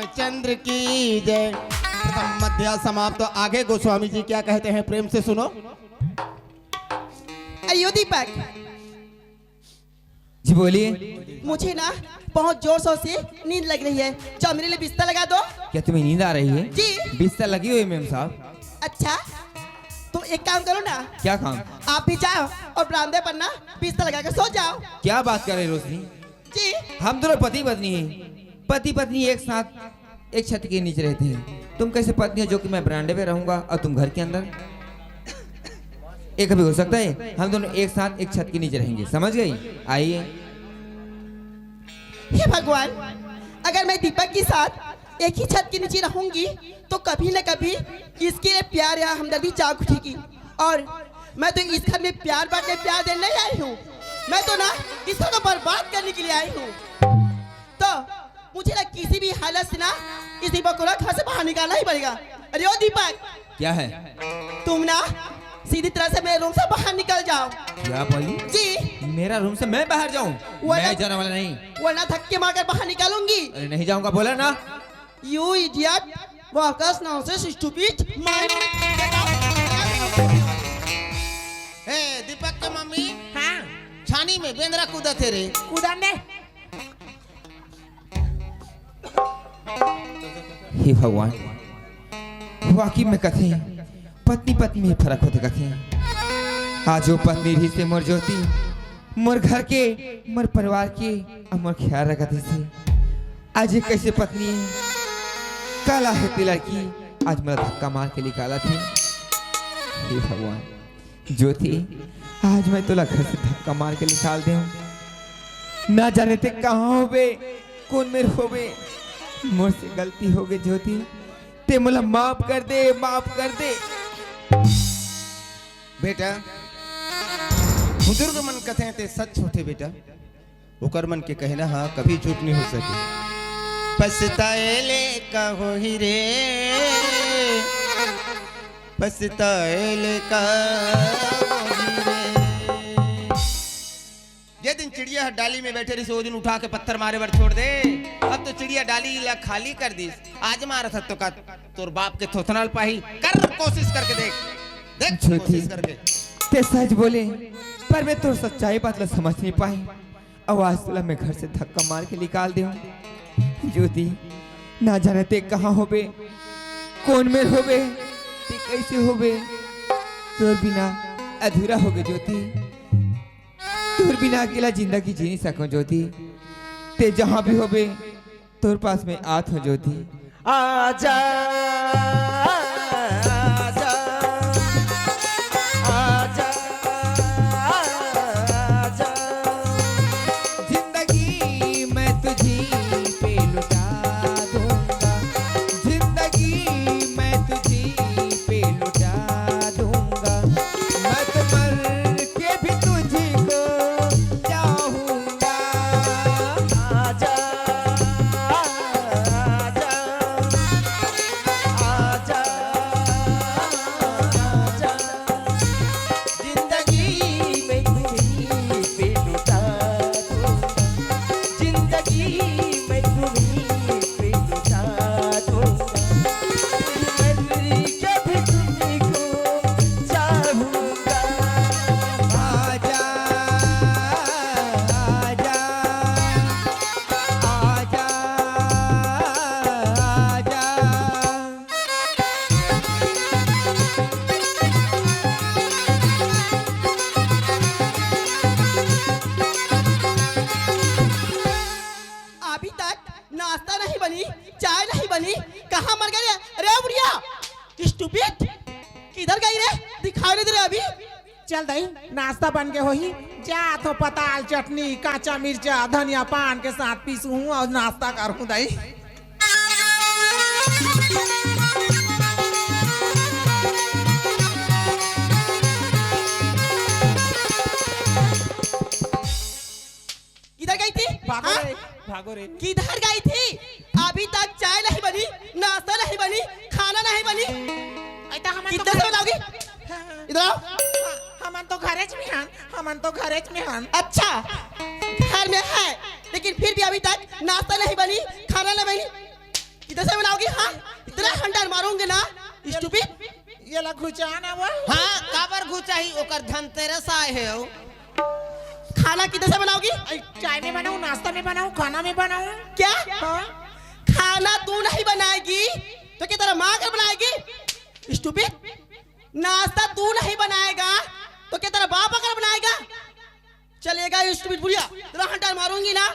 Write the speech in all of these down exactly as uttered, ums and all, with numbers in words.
चंद्र की जय। प्रथम अध्याय समाप्त। तो आगे गोस्वामी जी क्या कहते हैं, प्रेम से सुनो। अयो दीपक, जी बोलिए। मुझे ना बहुत जोर शोर से नींद लग रही है, जाओ मेरे लिए बिस्तर लगा दो। क्या तुम्हें नींद आ रही है? जी। बिस्तर लगी हुई है मेम साहब। अच्छा, तो एक काम करो ना। क्या काम? आप भी जाओ और बरामदे पर ना बिस्तर लगा के सो जाओ। क्या बात कर रहे हो रोशनी? जी। हम दोनों पति पत्नी हैं, पति पत्नी एक साथ एक छत के नीचे रहते हैं। तुम कैसे पत्नी हो जो कि मैं बरामदे पे रहूंगा और तुम घर के अंदर? ये कभी हो सकता है? हम दोनों एक साथ एक छत के नीचे रहेंगे, समझ गई? आइए। हे भगवान, अगर मैं दीपक के साथ एक ही छत के नीचे रहूंगी तो कभी न कभी इसके लिए प्यार या हमदर्दी जाग उठेगी। और मैं तो इस घर में प्यार बांटने, प्यार देने नहीं आई हूँ, मैं तो ना इस घर को बर्बाद करने के लिए आई हूँ। तो मुझे ना किसी भी हालत से ना इस दीपक को ना घर से बाहर निकालना ही पड़ेगा। अरे ओ दीपक, क्या है? तुम ना सीधी तरह से मेरे रूम से बाहर निकल जाओ। क्या बोली? जी। मेरा रूम से मैं बाहर जाऊं? वरना मैं जाने वाला नहीं। वरना धक्के मारकर बाहर निकालूंगी। अरे नहीं जाऊंगा, बोला ना। You idiot, worthless, nonsense, stupid, man। ए, दीपक के मम्मी। हाँ। छानी में बेंदरा कूदा थे रे। कूदा ने। हे भगवान, वाकई में कथे पत्नी पत्नी में फर्क होथे कथे। आज वो पत्नी रहिसे मोर ज्योति, मोर घर के, मोर परिवार के, अउ मोर ख्याल रखत रहिसे। आज ये कैसे पत्नी हे? काला हे ते लड़की, आज मोला धक्का मार के निकालत हे। हे भगवान, ज्योति, आज मैं तोला घर से धक्का मार के निकाल देहूं। ना जाने ते कहां होबे, कोन मेर होबे। मोर से गलती होगे ज्योति, ते मोला माफ कर दे, माफ कर दे। बेटा, बुजुर्ग मन कथे ते सच होथे बेटा। ओकर मन के कहना हा कभी झूठ नहीं हो सके। पछताए ले का होही रे, पछताए ले का होही रे। जे दिन चिड़िया ह डाली में बैठे रहिस, ओ दिन उठा के पत्थर मारे बर छोड़ दे। अब तो चिड़िया डाली ला खाली कर दिस, आज मारत ह तो का तोर बाप के थोथना ल पाही। कर कोशिश करके देख, देख ज्योति, कोशिश करके। ते सच बोले, पर मैं तोर सच्चाई बात ला समझ नहीं पाए। अउ आज तोला मैं घर से धक्का मार के निकाल देहूं। ज्योति, ना जाने ते कहां होबे, कोन मेर होबे, ते कैसे होबे, तोर बिना अधूरा होगे ज्योति। तोर बिना अकेला जिंदगी जी नहीं सकूं ज्योति। ते जहां भी होबे, तोर पास में आत हों ज्योति। आजा, आजा, आजा, आजा। जिंदगी मैं तुझी पे लुटा दूंगा, जिंदगी मैं तुझी पे लुटा दूंगा। मैं तो मर के भी तुझको चाहूंगा। आजा, आजा, आजा, आजा। जिंदगी मैं तुम्हीं पे लुटा दूंगा, जिंदगी मैं तुम्हीं पे लुटा दूंगा। मैं कभी तुमको चाहूंगा। आजा, आजा, आजा, आजा। अभी तक नाश्ता नहीं बनी, चाय नहीं बनी, कहाँ मर गई रे? अरे ओ बुढ़िया, stupid, किधर गई रे? दिखाई नहीं दे रही अभी। चल दई, नाश्ता बन के होही। जा तो पताल चटनी, काचा मिर्चा, धनिया पान के साथ पीसहूं अउ नाश्ता करहूं दई। किधर गई थी? भागो हाँ? रे, भागो रे। किधर गई थी? अभी तक चाय नहीं बनी, नाश्ता नहीं बनी, खाना नहीं बनी। ऐ तो हमन तो कितना घर समय लाओगी? हाँ। इधर आओ। हाँ, हमन तो घरेच में हन, हमन तो घरेच में हन। अच्छा, घर में है, लेकिन फिर भी अभी तक नाश्ता नहीं बनी, खाना नहीं बनी। किधर से बनाओगी? हाँ, इतना हंटर मारूंगी ना, स्टूपिड। ये ला घुचा ना वो। हाँ, काबर घुचाही? ओकर धनतेरस आए हे। खाना किधर से बनाओगी? चाय में बनाऊं, नाश्ता में बनाऊं, खाना में बनाऊं? क्या? हाँ। खाना तू नहीं बनाएगी तो क्या तेरा माँ अगर बनाएगी? स्टूपिड। नाश्ता तू नहीं बनाएगा तो क्या तेरा बाप अगर बनाएगा? चलेगा स्टूपिड बुढ़िया, तेरा हंटर मारूंगी ना।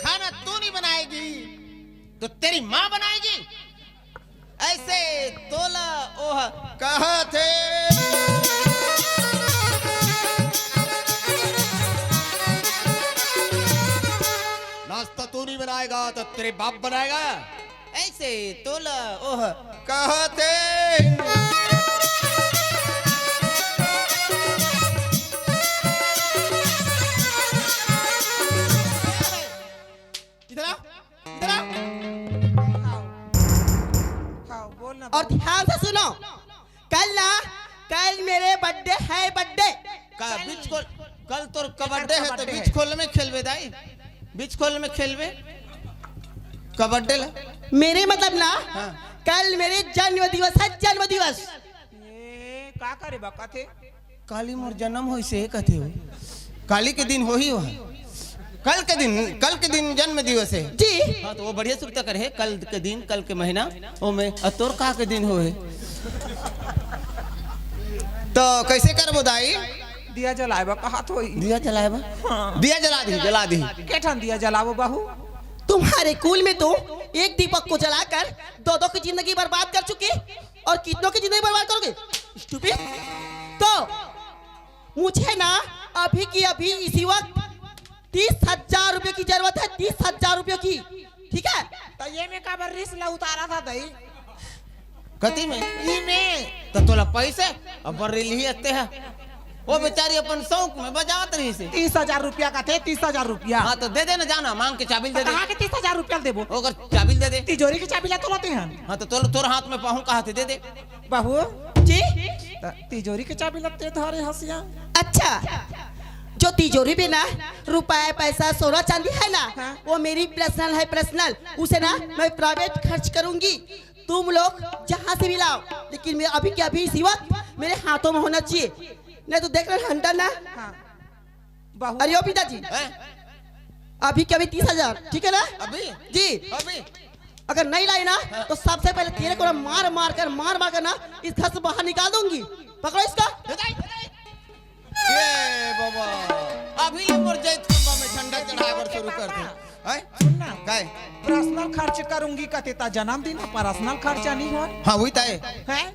खाना तू नहीं बनाएगी तो तेरी माँ बनाएगी। ऐसे तोला ओह कहा थे। नाश्ता तू नहीं बनाएगा तो तेरे बाप बनाएगा। ऐसे तोला ओह कहा थे। इधर आओ, इधर आओ। खाओ, खाओ, बोल ना, और बोल। ध्यान से सुनो, कल ना, कल मेरे बर्थडे है, बर्थडे। का बीच खोल, कल तोर कबड्डे है तो बीच खोल में खेलबे दाई, बीच खोल में खेलबे कबड्डे ला। मेरे मतलब ना, हाँ। कल मेरे जन्म दिवस है, जन्म दिवस। ये का करे बा कथे? काली मोर जन्म होइसे कथे हो। काली के दिन होही हो। कल के दिन, कल के दिन जन्म दिवस है। जी। हाँ, तो वो बढ़िया सुरता करे है, कल के दिन, कल के महीना, ओ में, अ, तोर का के दिन होहे। तो कैसे करबो दाई? दिया जलाए बा कहा तो ही। दिया जलाए बा? हाँ। दिया जला दी, जला दी। के ठन दिया जलाबो बहू? तुम्हारे कुल में तो एक दीपक को जलाकर दो दो की जिंदगी बर्बाद कर चुके और कितनों की जिंदगी बर्बाद करोगे? स्टूपिड। तो मुझे ना अभी की अभी इसी वक्त तीस हजार रुपए की जरूरत है, तीस हजार रुपयों की, ठीक है? तो ये में काबर रिस ला उतारा था दई? कती में? ई में। तो तोला पैसे अब बर्री लिही अत्ते है। वो बेचारी अपन शौक में बजावत रही से। तीस हजार रुपया का थे, तीस हजार रुपया। हाँ, तो दे दे ना, जाना, मांग के चाबी दे दे। कहाँ के तीस हजार रुपया देबो? ओकर चाबी दे दे। तिजोरी की चाबी ला तोला ते हन। हाँ, तो तोर, तोर हाथ में पाहूं कहा थे, दे दे। बहू। जी? त तिजोरी के चाबी लत्ते धरे हसिया। अच्छा, जो तिजोरी में ना रुपया, पैसा, सोना, चांदी है ना, हाँ। वो मेरी पर्सनल है, पर्सनल। उसे ना मैं प्राइवेट खर्च करूंगी। तुम लोग जहाँ से भी लाओ, लेकिन मैं अभी के अभी इसी वक्त मेरे हाथों में होना चाहिए, नहीं तो देख रहे हंटर ना। हाँ। बहू। अरे ओ पिताजी, हैं? अभी के अभी तीस हजार, ठीक है ना? अभी? जी। अभी? अगर नहीं लाई ना, हाँ। तो सबसे पहले तेरे को ना मार मार कर, मार मार कर ना इस घर से बाहर निकाल दूंगी। पकड़ो इसका। ए दाई, ए दाई। ए बाबा, अभी ले मोर जैत खंबा में झंडा चढ़ाए बर शुरू कर दे। हैं? सुन ना। काय? पर्सनल खर्च करूंगी कते ता जन्मदिन, पर्सनल खर्चा नहीं हो। हाँ, वही ताय। हैं?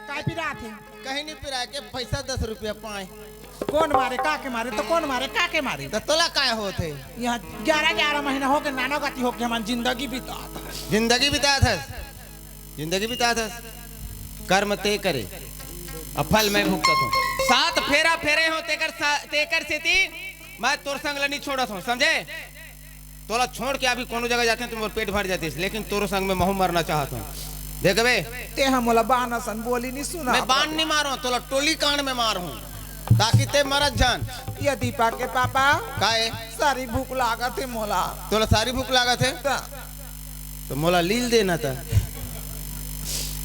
काय पिरात हे? कहीं नहीं पिराय के, पैसा दस रुपया पाए। कोन मारे, का के मारे, तो कोन मारे, का के मारे? तो तोला काय होत हे? यहाँ ग्यारह, ग्यारह महीना होके नानो गति होके हमन जिंदगी बितात हस। जिंदगी बितात हस, जिंदगी बितात हस। कर्म ते करे, अब फल मैं भुगतत हूँ। सात फेरा फेरे हो तेकर सा-, तेकर सेती मैं तोर संग ल नहीं छोड़त हूँ, समझे? तोला छोड़ के अभी कोनो जगह जाते तो मोर पेट भर जातिस, लेकिन तोरो संग में महू मरना चाहत हूँ। देखबे? ते ह मोला बान असन बोली नहीं सुना। मैं बान नहीं मारो, तोला टोली कांड में मार हूँ, ताकि ते मरत जान। ये दीपा के पापा, काय? सारी भूख लागत हे मोला। तोला सारी भूख लागत हे? त तो मोला लील देना था।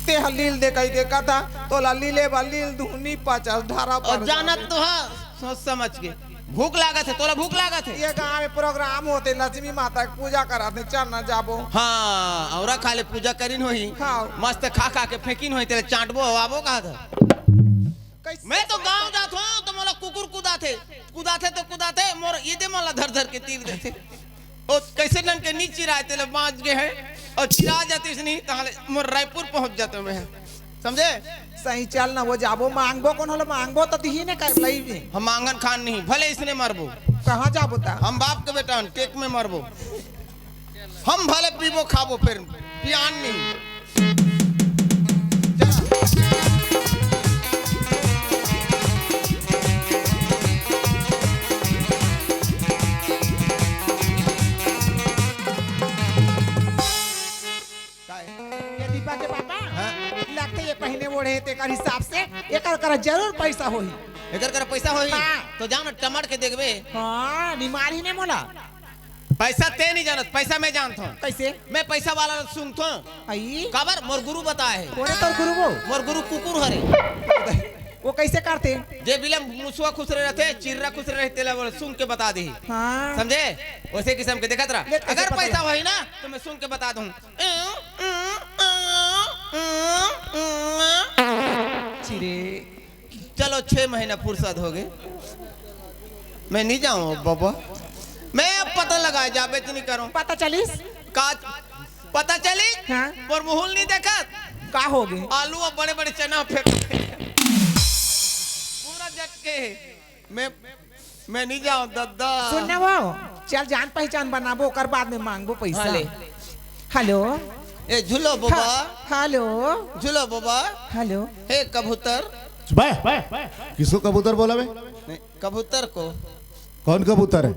ते ह लील दे कही के कथा, तोला लीले बा लील दूनी पचास ढारा और पड़ जानत जाबे। तो हा, सोच समझ के। भूख लागत हे, तोला भूख लागत हे? ये गाँव में प्रोग्राम होते, लक्ष्मी माता के पूजा कराते, चल ना जाबो। हाँ, औरा खा ले, पूजा करिन होही। हाँ। मस्त खा खा के फेंकिन होही, तेरे चाटबो, हवाबो कहा था। कैसे? मैं तो गाँव जात हूँ, तो मोला कुकुर कुदाथे, कुदाथे तो कुदाथे, मोर ये दे मोला धर धर के तीर देथे। ओ, कैसे नन के नी चिराए, तेले बाँच गे हे। और चिरा जातिस नहीं, ताहले मोर रायपुर पहुँच जाते मैं। समझे? सही चल ना, वो जाबो, मांगबो, कोनो ल मांगबो, त दिही ने कर लई भी। हम मांगन खान नहीं, भले इसने मरबो। कहाँ जाबो ता? हम बाप के बेटा हन, केक में मरबो। हम भले पीबो, खाबो, फिर पियान नहीं। पहिने ओढ़े हे, तेकर हिसाब से एकर करा जरूर पैसा होही। एकर करा पैसा होही? हाँ। तो जा ना, टमड़ के देखबे। हाँ, बीमारी ने मोला। पैसा ते नहीं जानत, पैसा मैं जानत हूँ। कैसे? मैं पैसा वाला सूंघत हूँ। आई? काबर? मोर गुरु बताए हे। कोन हे तोर गुरु वो? मोर गुरु कुकुर हरे। वो कैसे करथे? जे बिलम मुसवा खुसरे रहिथे, चिर्रा खुसरे रहिथे, तेला वो सूंघ के बता देही। हाँ। समझे? वैसे किसम के देखत रह। ले, कैसे अगर पता पैसा लगा? होही ना, तो मैं सूंघ के बता दूँ। चिरे। चलो, छह महीना फुर्सत हो गए, मैं नहीं जाऊँ अब बाबा। मैं अब पता लगा, जाबे तो नहीं करूँ। पता चलिस? का पता चलिस? हाँ। पर मुहुल नहीं देखत। का हो गए? आलू अब बड़े बड़े चना फेंक पूरा जट के। मैं, मैं नहीं जाऊँ दादा। सुन ना वो, चल जान पहचान बनाबो, ओकर बाद में मांगबो पैसा। हाँ, ले। हेलो। ए, झूलो बाबा। हाँ, हेलो। झूलो बाबा। हेलो। हे कबूतर। बे, किसको कबूतर बोला बे? नहीं, कबूतर को। कौन कबूतर है?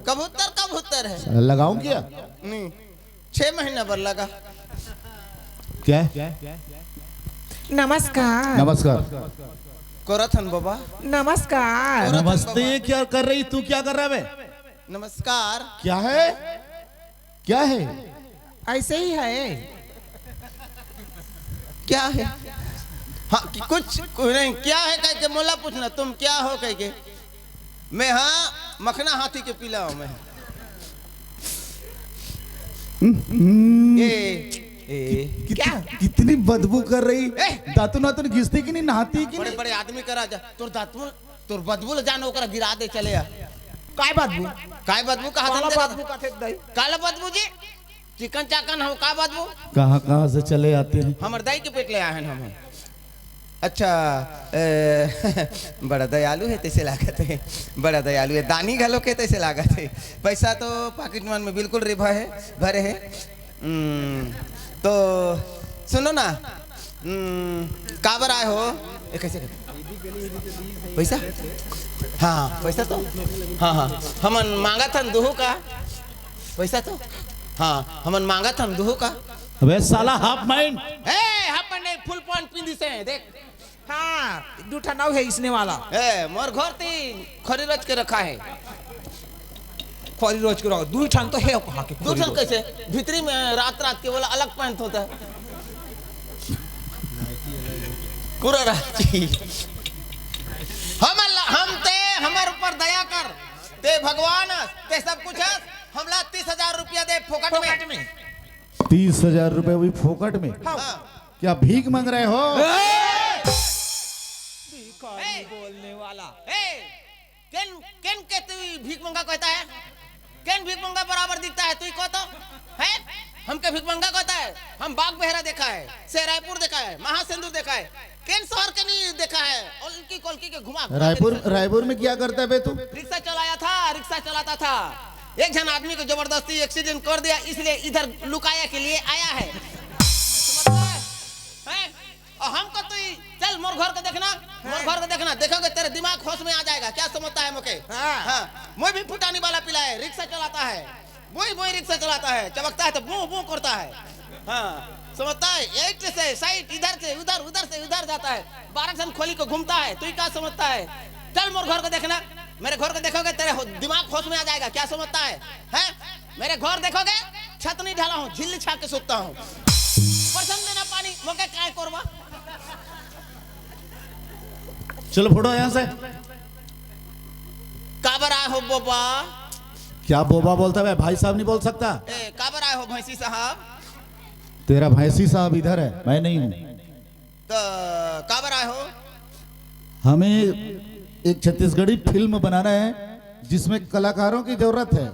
कबूतर, कबूतर है। साला लगाऊं क्या? नहीं, छह महीना बर लगा। क्या? नमस्कार। नमस्कार। कोरथन बाबा। नमस्कार। कोरथन नमस्ते बाबा। क्या कर रही, तू क्या कर रहा है बे? नमस्कार। क्या है? क्या है? ऐसे ही है। क्या है? हाँ, कि कुछ, कुछ नहीं, क्या है कह के मोला पूछना, तुम क्या हो कह के। मैं हाँ, मखना हाथी के पीला हूँ मैं। हम्म। ए, ए, कि-, क्या? कितनी बदबू कर रही। ए! दातुन वातुन घिसती कि नहीं, नहाती कि बड़े नहीं? बड़े आदमी करा जा, तोर दातुन तोर बदबू ल जान ओकरा गिरा दे चले आ। काय बदबू? काय बदबू कहा काला तुमने बदबू कथे दई। काला बदबू जी? चिकन चाकन हो का बदबू? कहाँ कहाँ से चले आते हैं? हमर दाई के पेट ले आए हैं हम। अच्छा, ए, बड़ा दयालु है तैसे लागत है। बड़ा दयालु है, दानी घलो के तैसे लागत है। पैसा तो पॉकेट मन में बिल्कुल रिभा है, भरे है। हम्म, तो सुनो ना, हम्म, काबर आए हो? ए, कैसे करते? पैसा? हाँ, पैसा तो? हाँ, हाँ। हमन मांगत हन दुहू का। पैसा तो? हाँ, हमन मांगत हन दुहू का। अबे साला हाफ माइंड। ए, हाफ माइंड नहीं, फुल पैंट पिंदी से, देख। हाँ, दू ठन अउ हे इसने वाला। ए, मोर घर ती खरी रच के रखा है। खरी रच के रखा, दू ठन तो हे कहा के दू खरी ठन रच। कैसे? भीतरी में रात रात के वाला अलग पैंट होता है। पूरा रात ही। हम अल्लाह, हम ते, हमर ऊपर दया कर। ते भगवान, ते सब कुछ है। हमला तीस हजार रुपया दे फोकट में। फोकट में। तीस हजार रुपए हुई फोकट में? हाँ। हाँ। क्या भीख मांग रहे हो? ए! भिखारी ए! बोलने वाला। ए! केन, केन के तू भीख मंगा कहता है? केन भीख मंगा बराबर दिखता है? तू ही को तो? है? हमके भीख मंगा कहता है? हम बाग बहरा देखा है, से रायपुर देखा है, महासिंदूर देखा है। केन शहर के नहीं देखा है? ओलकी कोलकी के घुमा, घुमा के रायपुर, दिखा। रायपुर में क्या करता है बे तू? रिक्शा चलाया था, रिक्शा चलाता था। एक जन आदमी को जबरदस्ती एक्सीडेंट कर दिया, इसलिए इधर लुकाया के लिए आया है। समझता है? हैं? और हमको तो ही, चल मोर घर को देखना, मोर घर को देखना, देखोगे तेरे दिमाग होश में आ जाएगा। क्या समझता है मोके? हाँ। हाँ, मोई भी फुटानी वाला पिला है, रिक्शा चलाता है, मोई, मोई रिक्शा चलाता है, चबकता है तो बू बू करता है। हाँ, समझता है? एट से साइड, इधर से उधर, उधर से उधर जाता है, बारह ठन खोली को घूमता है। तू ही क्या समझता है? चल मोर घर को देखना, मेरे घर को देखोगे, तेरे हो-, दिमाग होश में आ जाएगा। क्या समझता है? हैं? मेरे घर देखोगे, छत नहीं ढाला हूँ, झिल्ली छा के सोता हूँ। परसम देना पानी, मोके काय करवा? चलो फुटो यहाँ से। काबर आए हो बोबा? क्या बोबा बोलता है? भाई साहब नहीं बोल सकता? ए, काबर आए हो भैंसी साहब? तेरा भैंसी साहब इधर है, मैं नहीं हूँ। तो काबर आए हो? हमें एक छत्तीसगढ़ी फिल्म बनाना है जिसमें कलाकारों की जरूरत है।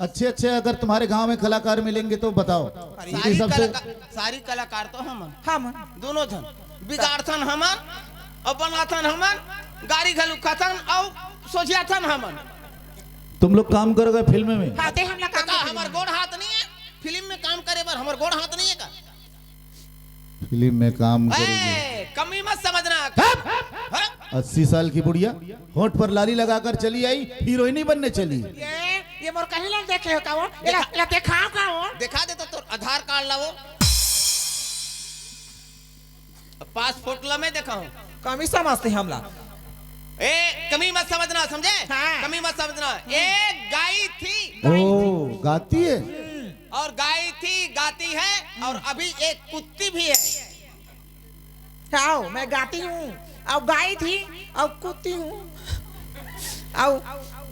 अच्छे अच्छे अगर तुम्हारे गांव में कलाकार मिलेंगे तो बताओ। सारी सबसे कलाका-, सारी कलाकार तो हम, हम। दोनों जन बिगाड़थन हमन, अउ बनाथन हमन, गारी घलू खाथन अउ सोझियाथन हमन। तुम लोग काम करोगे फिल्म में? हाँ, ते हमला काम का में हमार गोड़ हाथ नहीं है? फिल्म में काम करे बर हमार गोड़ हाथ नहीं है का? फिल्म में काम करेगी। ए, कमी मत समझना। हट! हाँ? अस्सी साल की बुढ़िया होंठ पर लाली लगाकर चली आई, हीरोइनी बनने चली। ये, ये मोर कहीं लोग देखे हो का वो? एला, देखा। एला देखाओ का वो? दिखा दे तो तोर आधार कार्ड लावो। अब पासपोर्ट ला मैं देखा हूँ। कमी समझते हमला। ए, कमी मत समझना, समझे? हाँ। कमी मत समझना। एक गाय थी। ओ, गाती है। और गाय थी, गाती है, और अभी एक कुत्ती भी है। आओ, मैं गाती हूँ, और गाई थी, और कुत्ती हूँ, और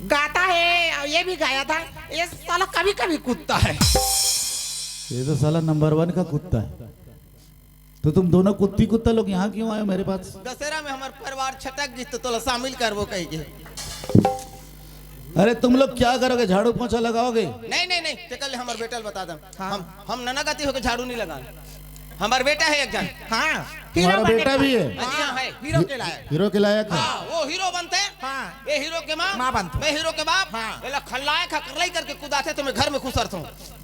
गाता है, और ये भी गाया था। ये साला कभी कभी कुत्ता है। ये तो साला नंबर वन का कुत्ता है। तो तुम दोनों कुत्ती कुत्ता लोग यहाँ क्यों आए हो मेरे पास? दशहरा में हमार परिवार छटक गई तो तोला शामिल करबो कह के। अरे, तुम लोग क्या करोगे? झाड़ू पोछा लगाओगे? नहीं, नहीं, नहीं, ते कर ले, हमार बेटा ल बता दम। हाँ। हम, हम नना गति होके झाड़ू नहीं लगान। हमार बेटा है एक जन। हाँ, हीरो तुम्हारा बनने बेटा का। भी है? हाँ जी, हाँ, है। हीरो के लायक। हीरो के लायक है? हाँ, वो हीरो बनते। हाँ। ये हीरो के माँ, माँ बनते। मैं हीरो के बाप। हाँ। ये ला खलनायक है, करलाई करके कुदाते तो मैं घर में घुसरता हूँ।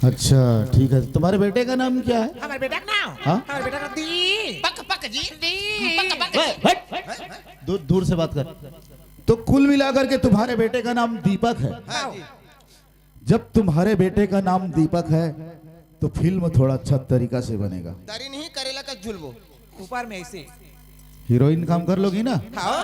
अच्छा, ठीक है। तुम्हारे बेटे का नाम क्या है? हमारे बेटा का नाम? हाँ? हमारे बेटा का दीपक, पक जी। दीपक, पक जी। हट, हट। दूर, दूर से बात कर। तो कुल मिलाकर के तुम्हारे बेटे का नाम दीपक है। हाँ जी। जब तुम्हारे बेटे का नाम दीपक है, तो फिल्म थोड़ा अच्छा तरीका से बनेगा। दारी नहीं करेला का झुलबो। ऊपर में ऐसे। हीरोइन काम कर लोगी ना? हाँ।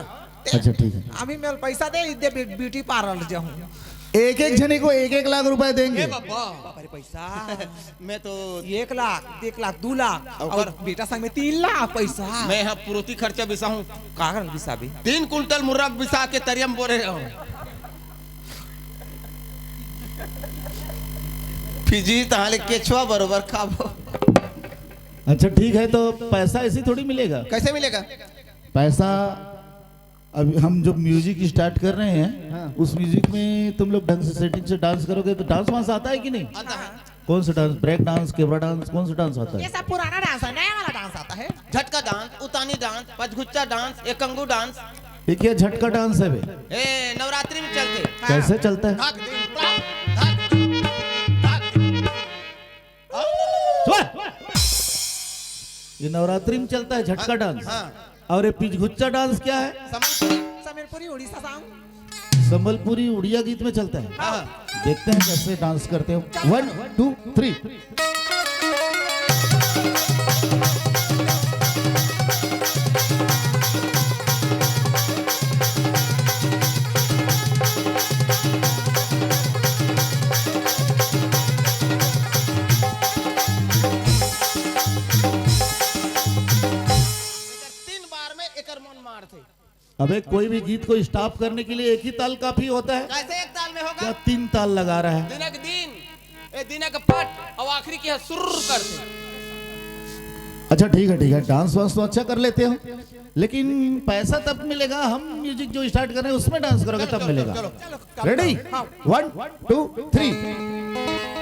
अच्छा, ठीक है। अभी मैं पैसा दे, इदे ब्यू-, ब्यूटी पार्लर जाऊँ। एक एक जने को एक एक लाख रुपए देंगे। ए बाबा। बाप रे, पैसा। मैं तो एक लाख, एक लाख, दो लाख, और और कर- बेटा संग में तीन लाख पैसा। मैं यहाँ पुरोती खर्चा बिसाहूँ। का कर बिसाबे? तीन कुंटल मुर्रा बिसा के तरियम बोरे रहूँ। फिजी तहाले केचुआ बरोबर खाबो। अच्छा, ठीक है, तो पैसा ऐसे ही थोड़ी मिलेगा। कैसे मिलेगा? पैसा, अब हम जो म्यूजिक स्टार्ट कर रहे हैं, हाँ। उस म्यूजिक में तुम लोग ढंग से सेटिंग से डांस करोगे तो डांस वांस आता है कि नहीं? आता है। कौन सा डांस? ब्रेक डांस, केबड़ा डांस, कौन सा डांस आता है? ये सब पुराना डांस है, नया वाला डांस आता है। झटका डांस, उतानी डांस, पचगुच्चा डांस, एकंगू डांस। ये क्या झटका डांस है बे? ए, नवरात्रि में चलते। हाँ। कैसे चलता है? धक, धक, धक। सुबह! ये नवरात्रि में चलता है झटका हाँ, डांस। हाँ। और ये पिचगुच्चा डांस क्या है? संबलपुरी। संबलपुरी उड़ीसा सॉन्ग। संबलपुरी उड़िया गीत में चलता है। हाँ। देखते हैं कैसे डांस करते हो। One, two, three। तीन बार में एकर मन मारथे। अबे, कोई भी गीत को स्टॉप करने के लिए एक ही ताल काफी होता है? कैसे एक ताल में होगा? क्या तीन ताल लगा रहा है? दिनक दिन, ए दिनक पट, और आखिरी की है सुर करते। अच्छा, ठीक है, ठीक है, डांस वांस तो अच्छा कर लेते हो, लेकिन पैसा तब मिलेगा, हम म्यूजिक जो स्टार्ट कर रहे हैं उसमें डांस करोगे तब मिलेगा। चलो, चलो। Ready? One, two, three।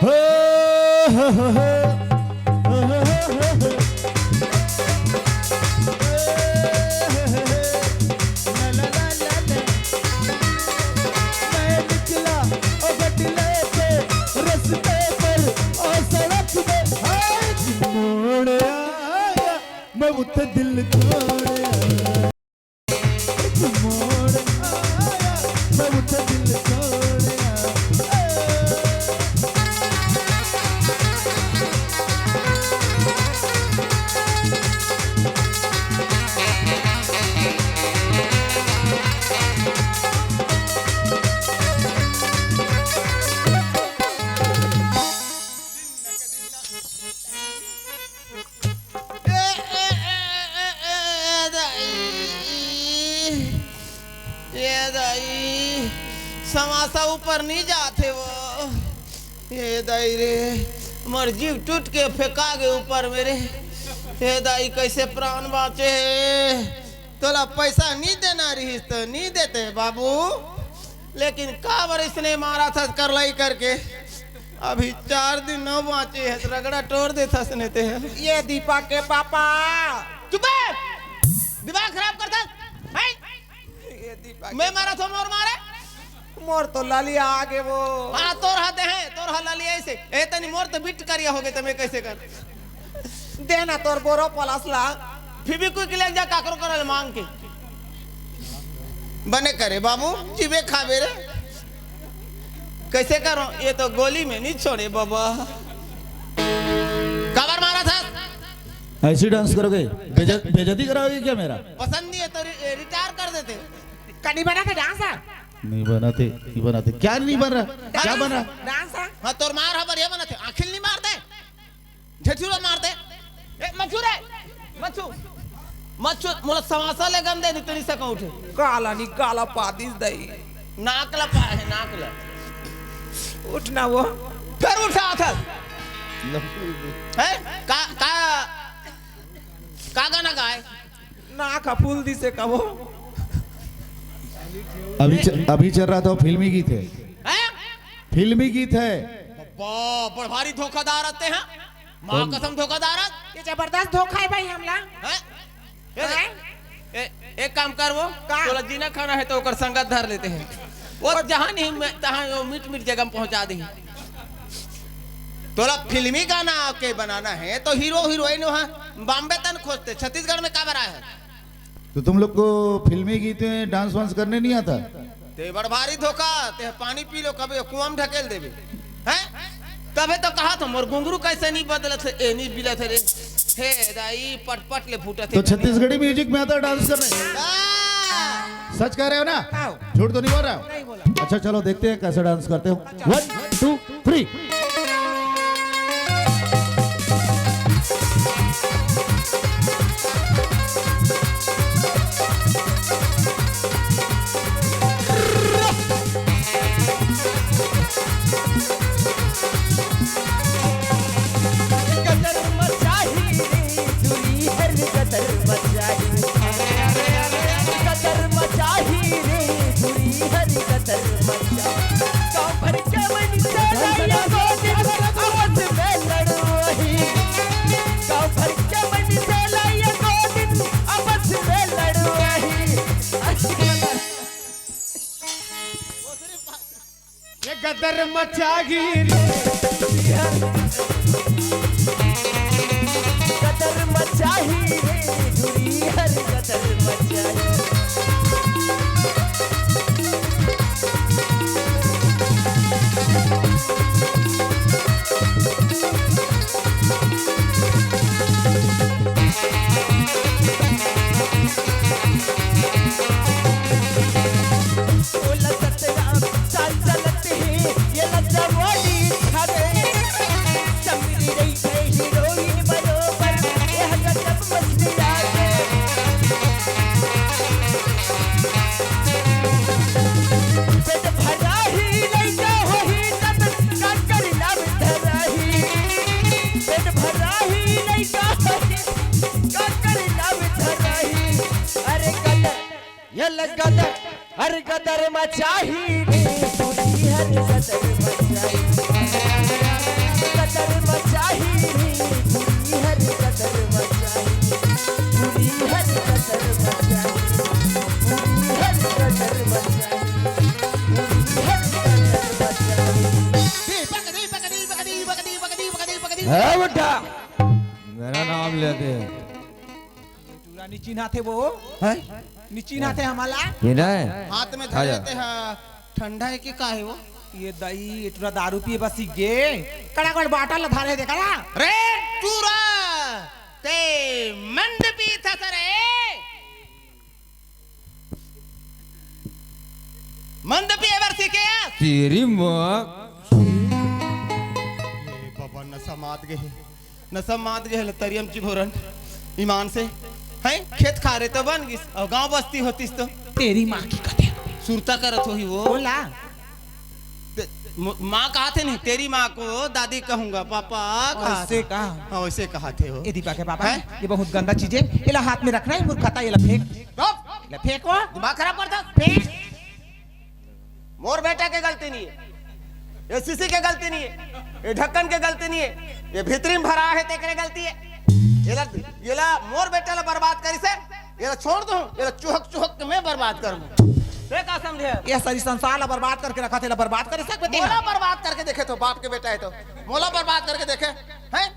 हो, हो, हो, हो। मैं निकला ओ गटले पे, रस्ते पर ओ सड़क पे, हाय मोड़ आया, मैं उत दिल तोड़ आया। ए, ए, ए, ए, ए, ए, दाई। ए, दाई। समासा ऊपर नहीं जाथे वो। ए, दाई रे। मोर जीव टूट के फेंका गे ऊपर मेरे। ए, दाई, कैसे प्राण बाँचे हे? तोला पैसा नहीं देना रहिस तो नहीं देते बाबू। लेकिन काबर इसने मारा था करलाई करके? अभी चार दिन न बाँचे हे, त रगड़ा टोर देथस ने ते। ये दीपक के पापा। चुप बे! दिमाग खराब करथस। हैं? ये दीपक मैं के मारा थो मोर मारे? मोर तो ललिया आगे वो। हाँ, तोर हा दे हे, तोर हा ललिया ऐसे। ए तनी मोर तो बिट करिया होगे त मैं कैसे कर? देना तोर बोरो पलास ला। फिर भी कोई के ले जा काकरो करल मांग के। बने करे बाबू, जीवे खाबे रे। कैसे करो? ये तो गोली में नहीं छोड़े बाबा। काबर मारा था? ऐसी डांस करोगे? बेइज्जत-, बेइज्जती कराओगे क्या मेरा? पसंद नहीं है तो रि-, रिटायर कर देते। का नहीं बना था डांस? नहीं बनाते, नहीं बनाते। क्या नहीं बन रहा? क्या बन रहा? डांस है। हाँ, तोर मार हा बढ़िया बनाते। आखिल नहीं मारते। झेठुरा मारते। ए, मच्छू रे, मच्छू, मच्छू, मोला समासा ले गंदे नहीं तेरी से कहूँ उठे। काला नहीं, काला पादिस दई। नाक ला पा है, नाक ला। उठ ना वो। फिर उठा था। है? का, का, का गाना गाए? नाक फूल दिसे कबो। अभी च-, अभी चल रहा था वो फिल्मी गीत है। हैं? फिल्मी गीत है। बाबा, बड़ भारी धोखादार आते हैं। माँ कसम धोखादार आत। ये जबरदस्त धोखा है भाई हमला। हैं? ए, हैं? ए, एक काम कर वो, का? तोला जीना खाना है तो ओकर संगत धर लेते हैं। वो जहाँ नहीं मैं, तहाँ वो मीठ मीठ जगह में पहुँचा दे। तोला फिल्मी गाना के बनाना है तो हीरो हीरोइन वहाँ बॉम्बे तन खोजते, छत्तीसगढ़ में का बरा है? तो तुम लोग को फिल्मी गीत में डांस वांस करने नहीं आता? ते बड़ भारी धोखा, ते पानी पी लो, कभी कुआं में ढकेल देबे। हैं? तबे तो कहा था, मोर घुंघरू कैसे नहीं बदलत है, ए, नहीं बिलत है रे। हे दाई, पट पट ले फूटत तो है। छत्तीसगढ़ी म्यूजिक में आता है डांस करने? हाँ। सच कह रहे हो ना? आओ। झूठ तो नहीं बोल रहा हो? नहीं बोला। अच्छा, चलो देखते हैं कैसे डांस करते हो। अच्छा। One, two, three। गदर मचाही रे, धुरी हर गदर मचाही। गदर मचाही रे, धुरी हर गदर मचाही। गाँव भर के मन से लाइया को दिन आपस में लड़वाही। गाँव भर के मन से लाइया को दिन आपस में लड़वाही। ये गदर मचाही रे। गदर मचाही रे, धुरी हर गदर मचाही। ओला सतरा साल चलत हे, ये लज्जा मोड़ी छावे। चमकी रही है हीरोइन बरोबर, ये गजब मस्त लागे। पेट भरा ही लइका होही, तब काकर नाम धराही। पेट भरा ही लइका होही, काकर नाम धराही। अरे गदर, ये ले गदर, अरे गदर मचाही रे, पूरी हर गदर मचाही। गदर मचाही रे, पूरी हर गदर मचाही। पूरी हर गदर मचाही। पूरी हर गदर मचाही। पूरी हर गदर मचाही। दीपक, दीपक, दीपक, दीपक, दीपक, दीपक, दीपक, दीपक। है बेटा, मेरा नाम लेते हैं। टूरा नी चिन्हाथे वो। हैं? नी चिन्हाथे हमला। ये ना है? हाथ में आ धरे जा। ते हा, ठंडा है कि का है वो? ये दई, ये टूरा दारू पिए बस सीख गे। कड़ा कड़ बाटल ला धरे देखा ना? रे टूरा, ते मंद पीथस रे। मंद पिए बर सीखे हस? तेरी माँ। ए बाबा, नशा मात गे हे, नशा मात गे हे, तरियम चिभोरन, ईमान से, हैं? खेत खार तो बन गिस, अउ गांव बस्ती होतिस तो। तेरी माँ की कथे। सुरता करत होही वो। बोला। ते-, म-, माँ कहाथे नहीं, तेरी माँ को दादी कहूंगा, पापा कहाथे। ऐसे कहा? हाँ, वैसे कहाथे हो। ए दीपा के पापा, हैं? ये बहुत गंदा चीज है, एला हाथ में रखना है, मूर्खता, एला फेंक। चुप! एला फेंको। दिमाग खराब करता। फेंक। मोर बेटा के गलती नहीं है, ये शीशी के गलती नहीं है, ये ढक्कन के गलती नहीं है, ये भीतरी में भरा है, तेकरे गलती है। एला, एला मोर बेटा ला बर्बाद करिस हे, एला छोड़ दूं, एला चुहक चुहक के मैं बर्बाद कर दूं। ते का समझे? ये सारी संसार ला बर्बाद करके रखा थे, एला बर्बाद कर सकते हैं। मोला बर्बाद करके देखे तो, बाप के बेटा है तो, मोला बर्बाद करके देखे, हैं?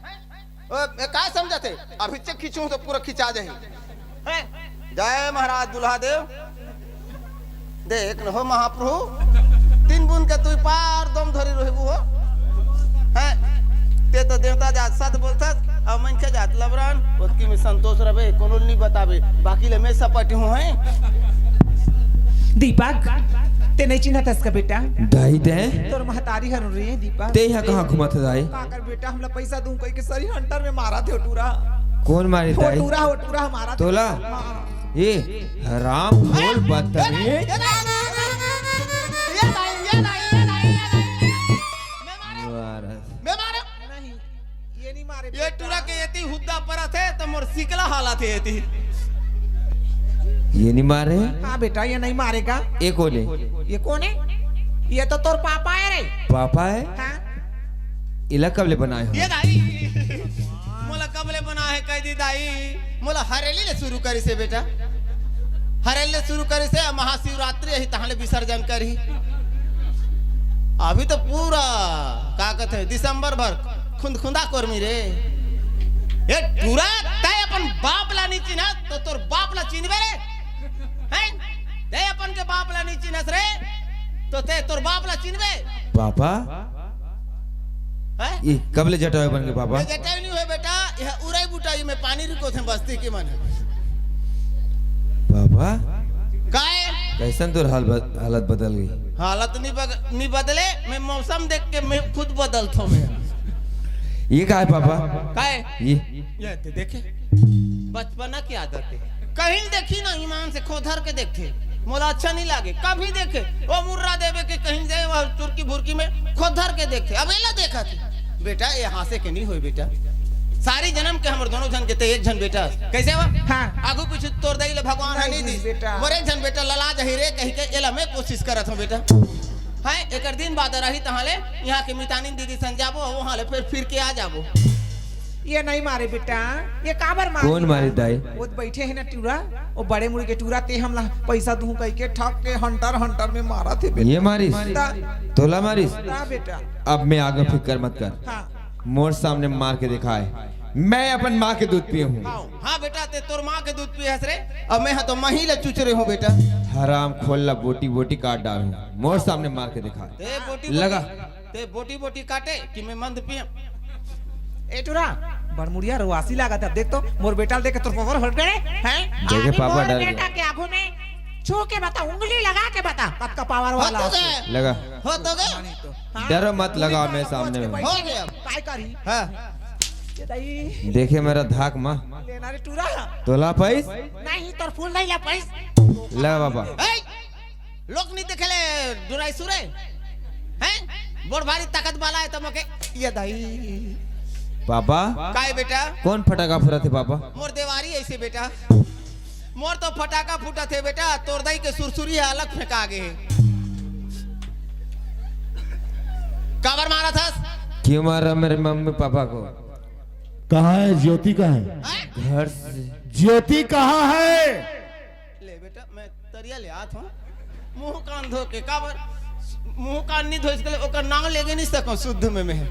ओ, ए, का समझत हे? अभी चेक खींचूं तो पूरा खिंचा जाही। हैं? जय महाराज दुल्हा देव। देख न हो महाप्रभु, तीन बूंद के तुई पार दम धरी रहबू हो। हैं? ते तो देवता जात सत बोलथस, अउ मनखे जात लबरान, ओतकी में संतोष रबे, कोनो ल नी बताबे, बाकी ले मैं सपट हूँ, हैं? दीपक, ते नहीं चिन्हत हस का बेटा? दाई दे। तोर महतारी हर रे दीपक। ते यहाँ कहाँ घूमत हे दाई? काकर बेटा, हमला पैसा दूं कहि के सरी हंटर में मारत हे टूरा। कौन मारे दाई? टूरा हो, टूरा मारा तोला? हाँ। ये हराम खोल बदतमीज। ये दाई, ये दाई, ये दाई, ये दाई। मैं मारे। मारा। मैं मारे। नहीं, ये नहीं मारे ये बेटा। टूरा के एती हुद्दा परत हे, तो मोर सिकला हालत हे एती। ये नहीं मारे? हाँ बेटा, ये नहीं मारेगा। ये कौन है? ये कौन है? ये तो तोर पापा है रे। पापा है? हाँ। इला कब ले बनाए हो? ये दाई, मोला कब ले बना है, कह दी दाई। मोला हरेली ले शुरू करिस हे बेटा, हरेली ले शुरू करिस हे, महाशिवरात्रि अही तहाँ ले विसर्जन करही। अभी तो पूरा का कहते हैं, दिसंबर भर खुंदखुंदा कोरमी रे। ए टूरा, तय अपन बाप ला नहीं चिन्हस, तो तोर बाप ला चिन्हबे रे? हैं? तय अपन के बाप ला नहीं चिन्हस रे, तो तय तोर बाप ला चिन्हबे? पापा? हैं? ये कब ले जटायु बन के पापा? ये जटायु नहीं हुए बेटा, यह उराई बुटाई में पानी रुको थे बस्ती के मन। पापा? काय? कैसन तोर हाल बद-, हालत बदल गई? हालत नहीं बग-, नहीं बदले, मैं मौसम देख के मैं खुद बदलता हूँ मैं। ये का है पापा? काय? ये? ये दे-, देखे? बचपना की आदत है। कहीं देखी ना ईमान से खोधर के देखे। मोला अच्छा नहीं लागे। कभी देखे, वो मुर्रा देवे के कहीं जाए, वहाँ चुरकी भुरकी में खोधर के देखे। अब एला देखा थी। बेटा, ये हाँसे के नहीं होए बेटा। सारी जन्म के हमर दोनों झन के ते एक झन बेटा। कैसे हुआ? हाँ। आगू पीछे तोर दाई ले भगवान ह नहीं दी। बेटा। मोर एक झन बेटा लला जही रे कही के एला मैं कोशिश करत हूँ बेटा। हैं, एकर दिन बाद रही तहाँ ले, यहाँ के मितानिन दीदी संग जाबो, वहाँ ले फिर, फिर के आ जाबो। ये नहीं मारे बेटा, ये काबर मारे? कौन मारे दाई? वो बैठे है ना टूरा, वो बड़े मुड़ी के टूरा, ते हमला पैसा दूँ कह के ठग के हंटर, हंटर में मारा थे बेटा। ये मारिस? ता- तोला मारिस? ता बेटा। अब मैं आगे फिक्र मत कर। हाँ। मोर सामने मार के दिखाए, मैं अपन माँ के दूध पीए हूँ। हाँ, हाँ बेटा, ते तोर माँ के दूध पीए हस रे, अब मैं हा तो मही ला चुचरे हूँ बेटा। हराम खोल ला बोटी बोटी काट डालूँ, मोर सामने मार के दिखाए। ते बोटी लगा। बोटी, ते बोटी बोटी काटे कि मैं मंद पीए? ए टूरा, बड़मुड़िया रोआसी लागत है। अब देख तो, मोर बेटा ल देख के तोर पावर हट गए हैं? देखे पापा डर गए। बेटा के आगू में छू के बता, उंगली लगा के बता, कतका पावर वाला हो तो है। गए। लगा। हो तो गए। हाँ? डरो मत, लगा मैं सामने में। हो गया। काय करी? हाँ। ये दाई। देखे मेरा धाक माँ। लेना रे टूरा। तोला पैस? नहीं, तोर फूल नहीं ला पैस। ला बाबा। ए, लोग नहीं देखे ले डुराई सुरे। हैं? बड़ भारी ताकत वाला है तो मोके ये दाई। पापा। काय बेटा? कौन फटाका फुरा थे पापा? मोर देवारी ऐसे बेटा। मोर तो फटाका फूटा थे बेटा, तोर दाई के सुरसुरी है अलग फेंका गे हे। काबर मारा था? क्यों मारा मेरे मम्मी पापा को? कहाँ है ज्योति, कहाँ है? हैं? घर से। ज्योति कहाँ है? ले बेटा, मैं तरिया ले आत हूँ। मुंह कान धो के, काबर? मुंह कान नहीं धोइस के ले, ओकर नाम लेगे नहीं सको शुद्ध में मैं।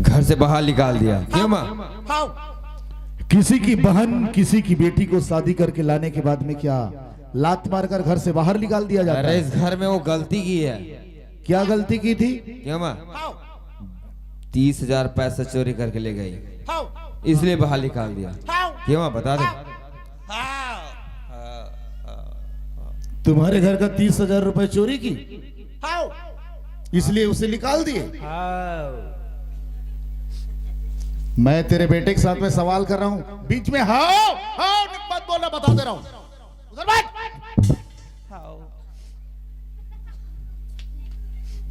घर से बाहर निकाल दिया। क्यों माँ? हाँ। किसी की बहन, किसी की बेटी को शादी करके लाने के बाद में क्या लात मारकर घर से बाहर निकाल दिया जाता है? अरे, इस घर में वो गलती की है। क्या गलती की थी? क्यों माँ? हाँ। तीस हजार पैसा चोरी करके ले गई, हाँ। इसलिए बाहर निकाल दिया। हाँ। क्यों माँ, बता दे। हाँ। तुम्हारे घर का तीस हजार रुपए चोरी की, हाँ। इसलिए उसे निकाल दिए। हाँ। मैं तेरे बेटे के साथ में सवाल कर रहा हूँ, बीच में हाँ, हाँ मत बोलना, बता दे रहा हूँ। उधर बैठ। हाँ।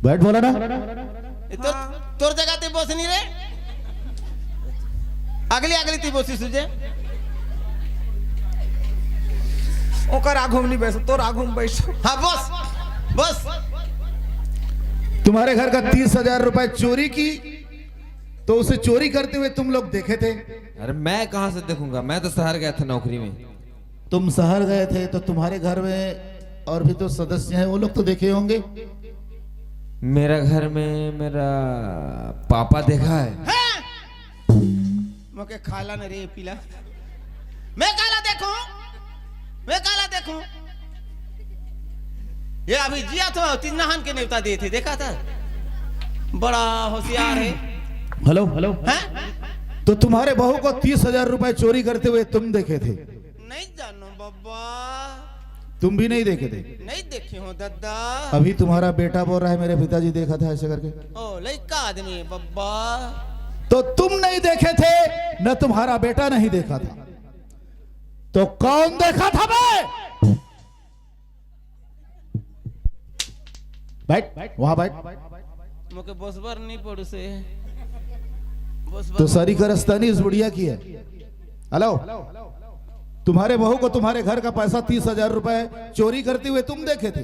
बैठ बोला ना। ए, तोर, हाँ। तोर जगह ते बोस नहीं रे। अगली, अगली ती बोसी सुझे। ओकर आगू में नहीं बैसो, तोर आगू में बैसो। हाँ, बोस, बोस। तुम्हारे घर का तीस हजार रुपए चोरी की, तो उसे चोरी करते हुए तुम लोग देखे थे? अरे, मैं कहाँ से देखूंगा, मैं तो शहर गया था नौकरी में। तुम शहर गए थे तो तुम्हारे घर में और भी तो सदस्य हैं, वो लोग तो देखे होंगे। मेरा घर में मेरा पापा देखा है। हैं? मोके खाला न रे पीला। मैं काला देखूं? मैं काला देखूं? ये अभी जिया तो तीन नहान के नेवता दिए थे, देखा था? बड़ा होशियार है। Hello, hello. हाँ? तो तुम्हारे बहू को तीस हजार रुपए चोरी करते हुए तुम देखे थे? नहीं जानो बाबा। तुम भी नहीं देखे थे? नहीं देखे हो दादा। अभी तुम्हारा बेटा बोल रहा है, मेरे पिताजी देखा था ऐसे करके। ओ, लइका आदमी है बाबा। तो तुम नहीं देखे थे, न तुम्हारा बेटा नहीं देखा था, तो कौन देखा था बे? बैठ, वहां बैठ। मोके बसबर नहीं पड़ू से। बसबर तो सारी करस्तानी इस बुढ़िया की है। हेलो, तुम्हारे बहू को तुम्हारे घर का पैसा, तीस हजार रुपए चोरी करते हुए तुम देखे थे?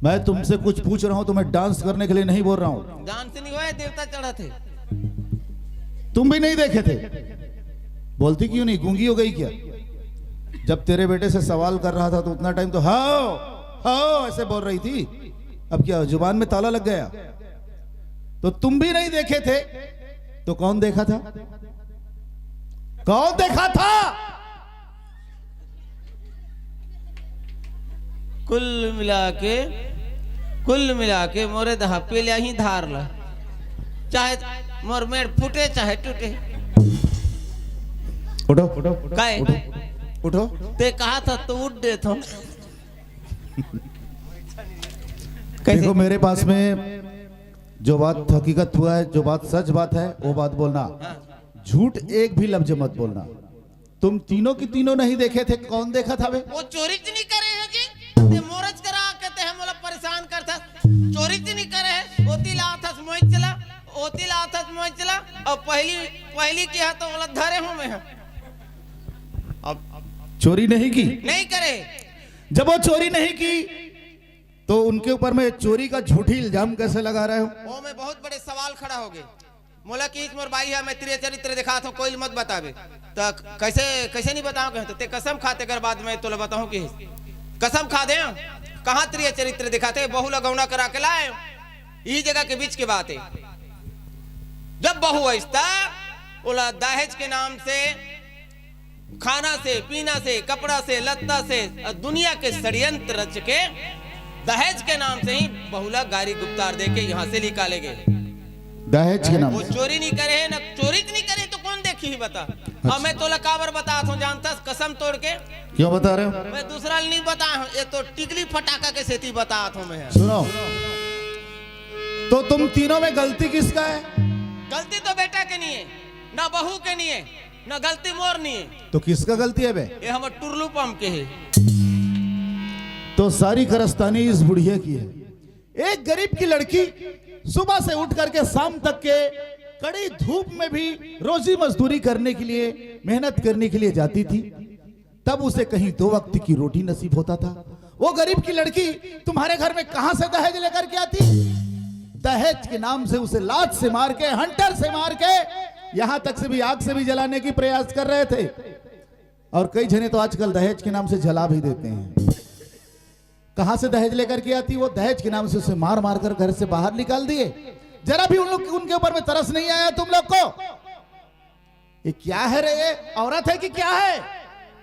मैं तुमसे कुछ पूछ रहा हूं, तुम्हें डांस करने के लिए नहीं बोल रहा हूं। डांस नहीं हुआ है, देवता चढ़ा थे। तुम भी नहीं देखे थे? बोलती क्यों नहीं, गूंगी हो गई क्या? जब तेरे बेटे से सवाल कर रहा था तो उतना टाइम तो हाओ हाओ ऐसे बोल रही थी, अब क्या जुबान में ताला लग गया? तो तुम भी नहीं देखे थे तो कौन देखा था? कौन देखा था? कुल मिला के, कुल मिला के मोरे दहा पेल्या ही धार ला, चाहे मोर मेड़ फूटे चाहे टूटे। उठो, उठो, काय? उठो, उठो। ते कहा था तो उठ दे था। कैसे? देखो, मेरे पास में जो बात हकीकत हुआ है, जो बात सच बात है, वो बात बोलना। हाँ। झूठ एक भी लफ्ज मत बोलना। तुम तीनों की तीनों नहीं देखे थे, कौन देखा था बे? वो चोरी च नहीं करे है जी। ते मोरच करा के ते हम लोग परेशान करता। चोरी च नहीं करे है। ओती लाथस मोइच ला, ओती लाथस मोइच ला। और पहली, पहली किया तो बोला धरे हूं मैं। अब चोरी नहीं की? नहीं करे। जब वो चोरी नहीं की तो उनके ऊपर में चोरी का झूठी इल्जाम कैसे लगा रहे हो? वो में बहुत बड़े सवाल खड़ा हो गए। मोला किहिस मोर बाई ह, मैं त्रिय चरित्र दिखात हूँ, कोई ल मत बताबे। त कैसे, कैसे नहीं बताऊँ कहे, तो ते कसम खा, तेकर बाद मैं तोला बताऊँ किहिस। कसम खा दे, कहाँ त्रिय चरित्र दिखाते, बहू ला गौना करा के लाए, यही जगह के बीच के बात है। जब बहू आइस त ओला दहेज के नाम से, खाना से, पीना से, कपड़ा से, लत्ता से, और दुनिया के षड्यंत्र रच के दहेज के नाम से ही बहू ला गारी गुप्तार दे के यहाँ से निकाले गए। दहेज के नाम वो से। चोरी नहीं करे है ना, चोरी नहीं करे तो कौन देखी ही बता। अच्छा। और मैं तोला काबर बतात हूँ जानता, कसम तोड़ के। क्यों बता रहे हो? मैं दूसरा नहीं बताया हूँ, ये तो टिकली फटाका के सेती बतात हूँ मैं। सुनो, तो तुम तीनों में गलती किसका है? गलती तो बेटा के नहीं है, ना बहू के नहीं है, ना गलती मोर नहीं है। तो किसका गलती है बे? ये हमर टुरलू पंप के है। तो सारी करस्तानी इस बुढ़िया की है। एक गरीब की लड़की सुबह से उठ करके शाम तक के कड़ी धूप में भी रोजी मजदूरी करने के लिए, मेहनत करने के लिए जाती थी, तब उसे कहीं दो वक्त की रोटी नसीब होता था। वो गरीब की लड़की तुम्हारे घर में कहां से दहेज लेकर के आती? दहेज के नाम से उसे लात से मार के, हंटर से मार के, यहां तक से भी आग से भी जलाने की प्रयास कर रहे थे। और कई जने तो आजकल दहेज के नाम से जला भी देते हैं। कहां से दहेज लेकर के आती? वो दहेज के नाम से उसे मार मार कर घर से बाहर निकाल दिए। जरा भी उन लोग, उनके ऊपर में तरस नहीं आया तुम लोग को? ये क्या है रे? ये औरत है कि क्या है?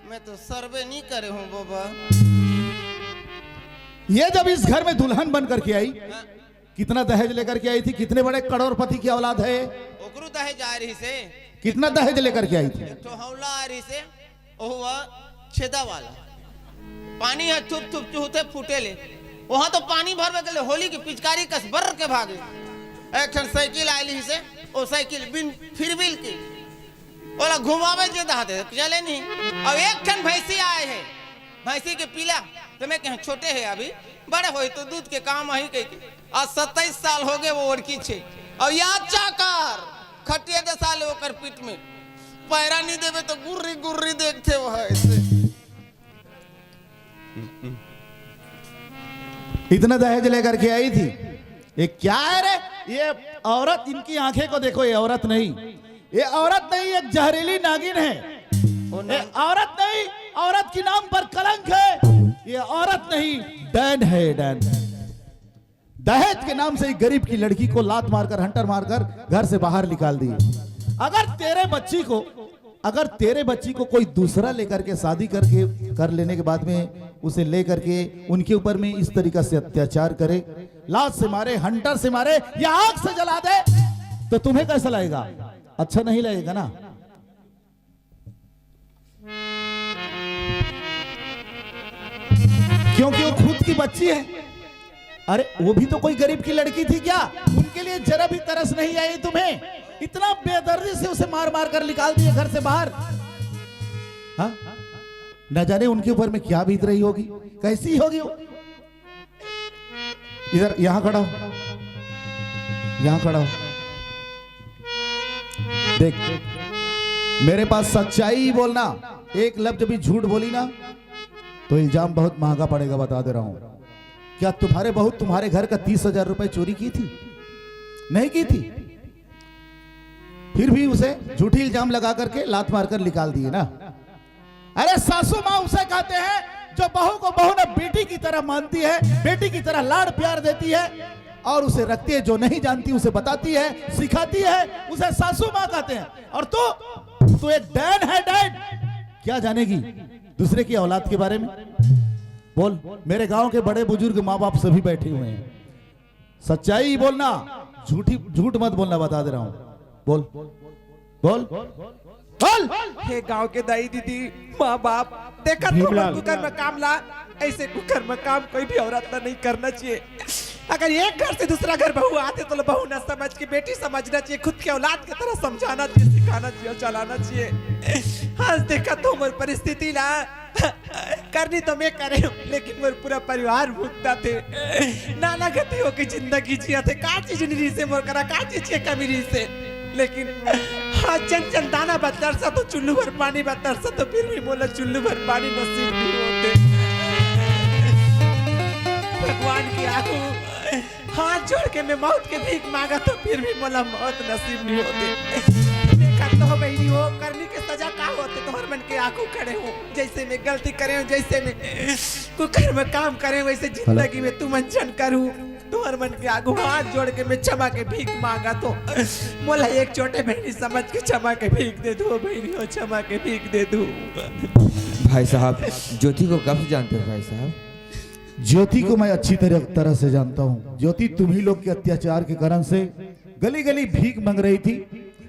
मैं तो सर्वे नहीं करे हूँ बाबा। ये जब इस घर में दुल्हन बन करके आई, हाँ। कितना दहेज लेकर के आई थी? कितने बड़े करोड़पति की औलाद है? ओकरू दहेज आ रही से। कितना दहेज लेकर के आई थी? एक ठो हौला आ रही से, ओहू ह छेदा वाला। पानी ह थुप थुप चुहते फूटे ले। वहां तो पानी भरवे के ले होली की पिचकारी कस बर्र के भागे। एक ठन साइकिल आय लिही से, ओ साइकिल बिन फिर बिल की। ओला घुमावे जे दहाते चले नहीं। अब एक ठन भैंसी आए है, भैंसी के पीला, तो मैं कहें छोटे है अभी, बड़े होई तो दूध के काम आही कह के। आज सत्ताईस साल हो गए वो ओड़की छे। अब याद चाकर खटिया जैसा ले ओकर पीठ में पैरा नहीं देवे तो गुर्री गुर्री देखते वो है ऐसे। इतना दहेज लेकर के आई थी। ये क्या है रे? ये औरत, इनकी आंखें को देखो, ये औरत नहीं, ये औरत नहीं, एक जहरीली नागिन है। ये औरत नहीं, औरत के नाम पर कलंक है। ये औरत नहीं, डैन है, डैन। दहेज के नाम से एक गरीब की लड़की को लात मारकर, हंटर मारकर घर से बाहर निकाल दी। अगर तेरे बच्ची को, अगर तेरे बच्ची को कोई दूसरा लेकर के, शादी करके, कर लेने के बाद में उसे लेकर के उनके ऊपर में इस तरीका से अत्याचार करे, लात से मारे, हंटर से मारे या आग से जला दे, तो तुम्हें कैसा लगेगा? अच्छा नहीं लगेगा ना? क्योंकि वो खुद की बच्ची है। अरे, वो भी तो कोई गरीब की लड़की थी क्या? उनके लिए जरा भी तरस नहीं आई तुम्हें? इतना बेदर्दी से उसे मार मार कर निकाल दिए घर से बाहर। हाँ, न जाने उनके ऊपर में क्या बीत रही होगी, कैसी होगी वो। इधर, यहाँ खड़ा हो, यहाँ खड़ा हो। देख, मेरे पास सच्चाई ही बोलना, एक लफ्ज भी झूठ बोली ना, तो इल्जाम बहुत महंगा पड़ेगा, बता दे रहा हूं। क्या तुम्हारे बहू तुम्हारे घर का तीस हजार रुपए चोरी की थी? नहीं की थी। फिर भी उसे झूठी इल्जाम लगा करके लात मारकर निकाल दिए ना। अरे, सासू माँ उसे कहते हैं जो बहू को बहू ने बेटी की तरह मानती है, बेटी की तरह लाड़ प्यार देती है और उसे रखती है। जो नहीं जानती उसे बताती है, सिखाती है, उसे सासू माँ कहते हैं। और तू, तू एक डैन है, डैन। क्या जानेगी दूसरे की औलाद के बारे में? बोल, मेरे गांव के बड़े बुजुर्ग माँ बाप सभी बैठे हुए हैं। सच्चाई ही बोलना, झूठी, झूठ मत बोलना, बता दे रहा हूं। बोल, बोल, बोल। हे गांव के दाई दीदी, माँ बाप, देखा तो कुकर में काम ला। ऐसे कुकर में काम कोई भी औरत ला नहीं करना चाहिए। अगर एक घर से दूसरा घर बहू आथे तो बहू ना समझ के बेटी समझना चाहिए, खुद के औलाद की तरह समझाना चाहिए, सिखाना चाहिए, चलाना चाहिए। आज देखा तो हमर परिस्थिति ला, करनी तो मैं करे हूँ, लेकिन मोर पूरा परिवार भुगता थे। नाना गति होके जिंदगी जिया थे। का चीज नहीं रही से मोर करा, का चीज के कमी रही से। लेकिन हाँ, चंचल दाना बतरसा तो चुल्लू भर पानी बतरसा तो फिर भी मोला चुल्लू भर पानी नसीब नहीं होते। भगवान की आगू हाथ जोड़ के मैं मौत के भीख मांगा तो फिर भी मोला मौत नसीब नहीं होते। देखा तो बहनी हो, करनी के सजा का होते, तुम्हार मन के आंखों खड़े हो। जैसे मैं गलती करे हूँ, जैसे मैं कुकर्म काम करे हूँ, वैसे जिंदगी में तुम अनशन करूँ। तुम्हार मन के आगू हाथ जोड़ के मैं क्षमा के भीख मांगा तो मोला एक छोटे बहनी समझ के क्षमा के भीख दे दो बहनी हो, क्षमा के भीख दे दो। भाई साहब, ज्योति को कब से जानते हो भाई साहब? ज्योति को मैं अच्छी तरह तरह से जानता हूँ। ज्योति तुम्ही लोग के अत्याचार के कारण से गली गली भीख मांग रही थी,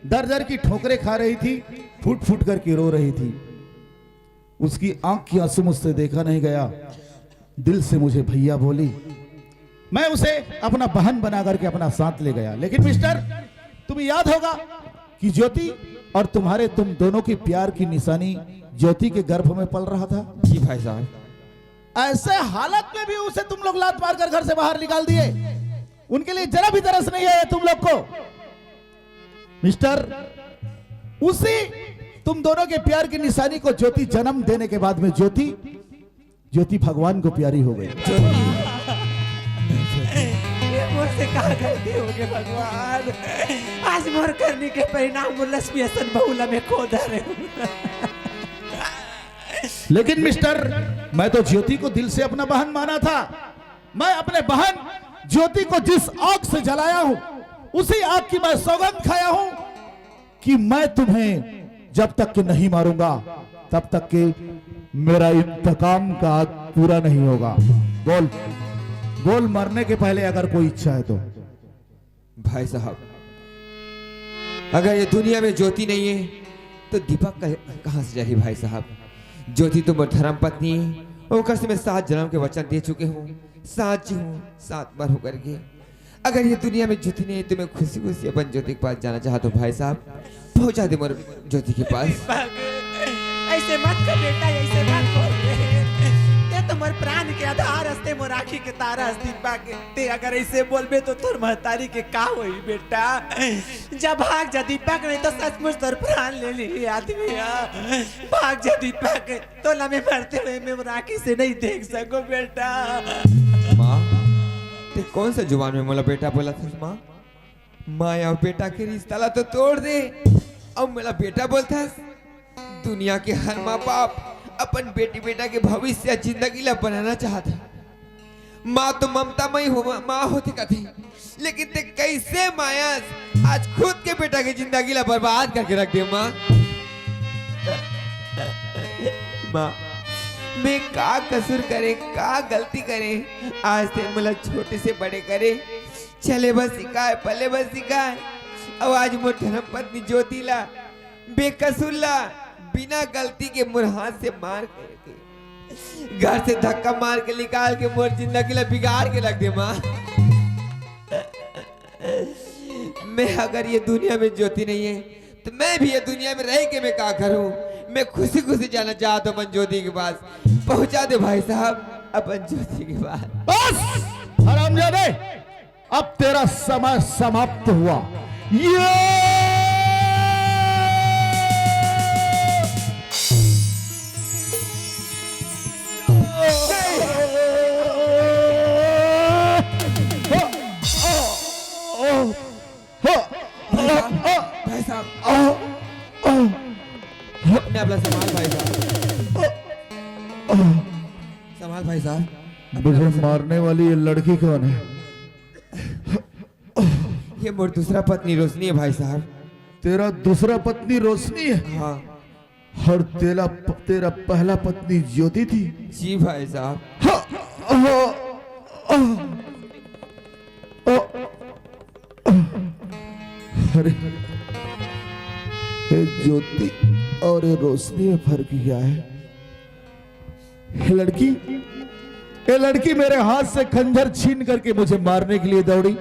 दर दर की ठोकरें खा रही थी, फूट फूट करके रो रही थी। उसकी आंख की आंसू मुझसे देखा नहीं गया। दिल से मुझे भैया बोली। मैं उसे अपना बहन बना करके अपना साथ ले गया। लेकिन मिस्टर, तुम्हें याद होगा कि ज्योति और तुम्हारे, तुम दोनों की प्यार की निशानी ज्योति के गर्भ में पल रहा था। जी भाई साहब। ऐसे हालत में भी उसे तुम लोग लात मारकर घर से बाहर निकाल दिए। उनके लिए जरा भी तरस नहीं आया तुम लोग को। मिस्टर, उसी तुम दोनों के प्यार की निशानी को ज्योति जन्म देने के बाद में ज्योति, ज्योति भगवान को प्यारी हो गई। ये मोर से का गलती हो गई भगवान? आज मोर करनी के परिणाम लक्ष्मी असन बहुला में खो धरे। लेकिन मिस्टर, मैं तो ज्योति को दिल से अपना बहन माना था। मैं अपने बहन ज्योति को जिस आग से जलाया हूँ, उसी आग की मैं सौगंध खाया हूँ कि मैं तुम्हें जब तक के नहीं मारूंगा, तब तक के मेरा इंतकाम का आग पूरा नहीं होगा। बोल, बोल, मरने के पहले अगर कोई इच्छा है तो। भाई साहब, अगर ये दुनिया में ज्योति नहीं है तो दीपक कह- कहाँ से जाही भाई साहब? ज्योति तो मोर धर्म पत्नी है, ओकर से मैं सात जन्म के वचन दे चुके हूँ, साथ जी हूँ, साथ मर होकर के। अगर ये दुनिया में ज्योति नहीं है तो मैं खुशी खुशी अपन ज्योति के पास जाना चाहता हूँ भाई साहब, पहुँचा दे मोर ज्योति के पास। ऐसे मत कर बेटा, ऐसे मत बोल। ते तो मोर प्राण के आधार हस, ते मोर आँखी के तारा हस दीपक। ते अगर ऐसे बोलबे तो तोर महतारी के का होई बेटा? जा भाग जा दीपक, नहीं तो सचमुच तोर प्राण ले ली आदमी। भाग जा दीपक, तोला मैं मरते हुए मैं मोर आँखी से नहीं देख सको बेटा। माँ, ते कौन सा जुबान में मोला बेटा बोला था माँ? माँ या बेटा के रिश्ता ला तो तोड़ दे, अब मोला बेटा बोलथस। दुनिया के हर माँ बाप अपन बेटी बेटा के भविष्य जिंदगी ला बनाना चाहत हे। माँ तो ममता मई हो, माँ होथे कथे, लेकिन ते कैसे मायस आज खुद के बेटा के जिंदगी ला बर्बाद करके रख दे माँ। माँ, मैं का कसूर करे, का गलती करे, आज ते मोला छोटे से बड़े करे, चले बर सिखाए, पले बर सिखाए। अब आज मोर धर्म पत्नी ज्योति ला, बेकसूर ला, बिना गलती के मोर हाथ से मार के घर से धक्का मार के निकाल के मोर जिंदगी ला बिगाड़ के रख दे माँ। मैं अगर ये दुनिया में ज्योति नहीं है तो मैं भी ये दुनिया में रह के मैं का करूं? मैं खुशी खुशी जाना चाहता हूँ अपन ज्योति के पास। पहुंचा दे भाई साहब अपन ज्योति के पास। बस हरामजादे, अब तेरा समय समाप्त हुआ। ये भाई साहब, अपने आप ला संभाल भाई साहब, संभाल भाई साहब। मुझे मारने वाली ये लड़की कौन है? ये मोर दूसरा पत्नी रोशनी है भाई साहब। तेरा दूसरा पत्नी रोशनी है? हाँ। और तेरा तेरा पहला पत्नी ज्योति थी? जी भाई साहब। हाँ, हाँ, हाँ, हाँ। अरे, ये ज्योति और ये रोशनी में फर्क क्या है? ये लड़की, ये लड़की मेरे हाथ से खंजर छीन करके मुझे मारने के लिए दौड़ी।